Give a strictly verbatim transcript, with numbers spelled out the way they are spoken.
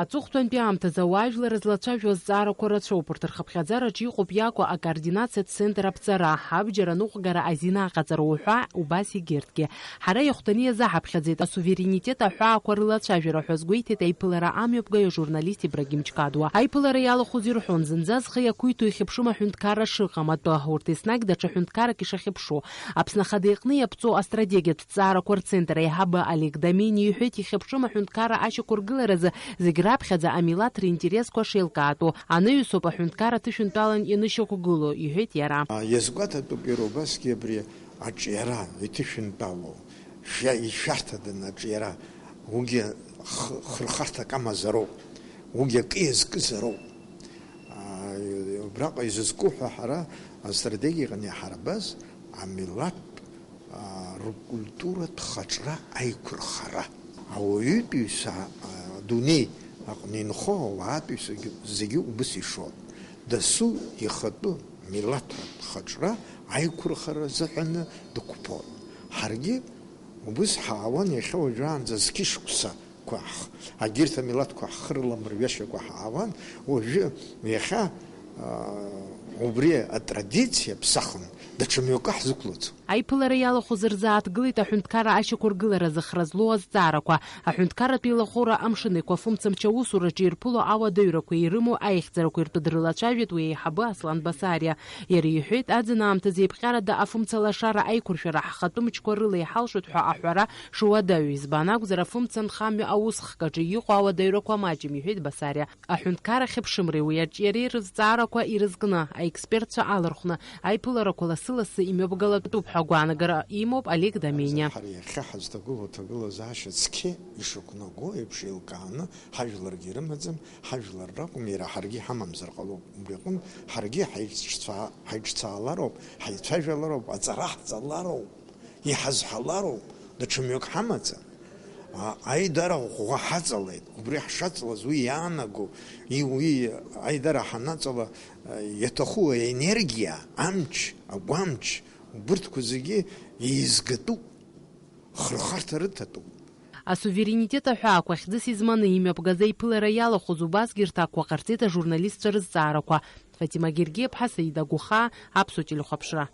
Аҵыхәтәантәи аамҭазы ауаажәлар злацәажәо азҵаарақәа рацәоуп. Урҭ рхыԥхьаӡараҿы иҟоуп иакәу акоординациатә центр аԥҵара, абџьар аныҟәгара азин аҟаҵара уҳәа, убас егьырҭгьы. Ҳара иахәҭаны иазаҳаԥхьаӡеит асуверенитет аҳәаақәа рылацәажәара ҳәа азгәеиҭеит аиԥылара амҩаԥгаҩ ажурналист Ибрагим Чкадуа. Аиԥылара иалахәыз ирҳәон, зынӡа зхы иақәиҭу ихьыԥшым аҳәынҭқарра шыҟам атәы, урҭ еснагь даҽа ҳәынҭқаррак ишахьыԥшу. Аԥсны Ахада иҟны иаԥҵоу астратегиатә ҭҵаарақәа рцентр аиҳабы Олег Дамени иҳәеит, ихьыԥшым аҳәынҭқарра ашьақәыргыларазы зегь раԥхьаӡа амилаҭ ринтересқәа шеилкаатәу анаҩсоуп аҳәынҭқарра ҭышәынтәалан ианышьақәгылоу, иҳәеит иара. Иазгәаҭатәуп иара убасгьы абри аҿиара иҭышәынтәалоу, шәа-, ишәарҭаданы аҿиара, уигьы х-, хырхарҭак амазароуп, уигьы акы иазкызароуп. Убраҟа изызку ҳәа ҳара астратегиаҟны иҳарбаз амилаҭтә, аа, ркультуратә хаҿра аиқәырхара. Ауаҩытәыҩса, аа, адунеи аҟны инхо ауаатәыҩсагьы зегьы убыс ишоит. Дасу ихатәы милаҭтә хаҿра аиқәырхара азыҳәаны дықәԥон. Ҳаргьы убыс ҳаауан иахьа уажәраанӡа зқьышықәса қәаҳ-, агьырҭ амилаҭқәа ҳхы рыламырҩашьакәа ҳаауан, уажәы, иахьа, аа, убри атрадициа ԥсахын, даҽа мҩакы ҳзықәлаӡом. Аиԥылара иалахәыз рзааҭгылеит аҳәынҭқарра ашьақәыргыларазы хра злоу азҵаарақәа, аҳәынҭқарратә еилахәыра амшын еиқәа афымцамч аусураҿы ирԥыло ауадаҩрақәа ирымоу аихьӡарақәа иртәы дрылацәажәеит уи аиҳабы Аслан Басариа. Иара иҳәеит, аӡын аамҭазы еиԥҟьарада афымцалашара аиқәыршәара ҳхатәы мчқәа рыла иҳалшоит ҳәа аҳәара шуадаҩу, избан акәзар, афымца нхамҩа аусхк аҿы иҟоу ауадаҩрақәа маҷым, иҳәеит Басариа. Аҳәынҭқарра ахьыԥшымреи уи аҿиареи рызҵаарақәа ирызкны, аекспертцәа алархәны, аиԥыларақәа лассы-лассы имҩаԥгалатәуп ҳәа агәаанагара имоуп Олег Дамениа. Ҳара иахьа ҳазҭагылоу аҭагылазаашьа цқьа ишықәнаго еиԥш еилкааны, ҳажәларгьы ирымаӡам, ҳажәлар ракәым, иара ҳаргьы иҳамамзар ҟалоуп. Убри аҟынтә ҳаргьы ҳаиҿцәа-, ҳаиҿцаалароуп, ҳаицәажәалароуп, аҵара ҳҵалароуп. Иҳазҳалароуп, даҽа мҩак ҳамаӡам. А, аидара ӷәӷәа ҳаҵалеит. Убри ҳшаҵалаз уи иаанаго, и-, уи аидара ҳанаҵала, а, иаҭаху аенергиа, амч, агәамч, убырҭқәа зегьы еизгатәуп, хырхарҭа рыҭатәуп. Асуверенитет аҳәаақәа хьӡыс изманы имҩаԥгаз аиԥылара иалахәыз убасгьы рҭакқәа ҟарҵеит ажурналистцәа рызҵаарақәа. Фатима Гергиаԥҳа, Саида Гәыхаа, Аԥсуа телехәаԥшра.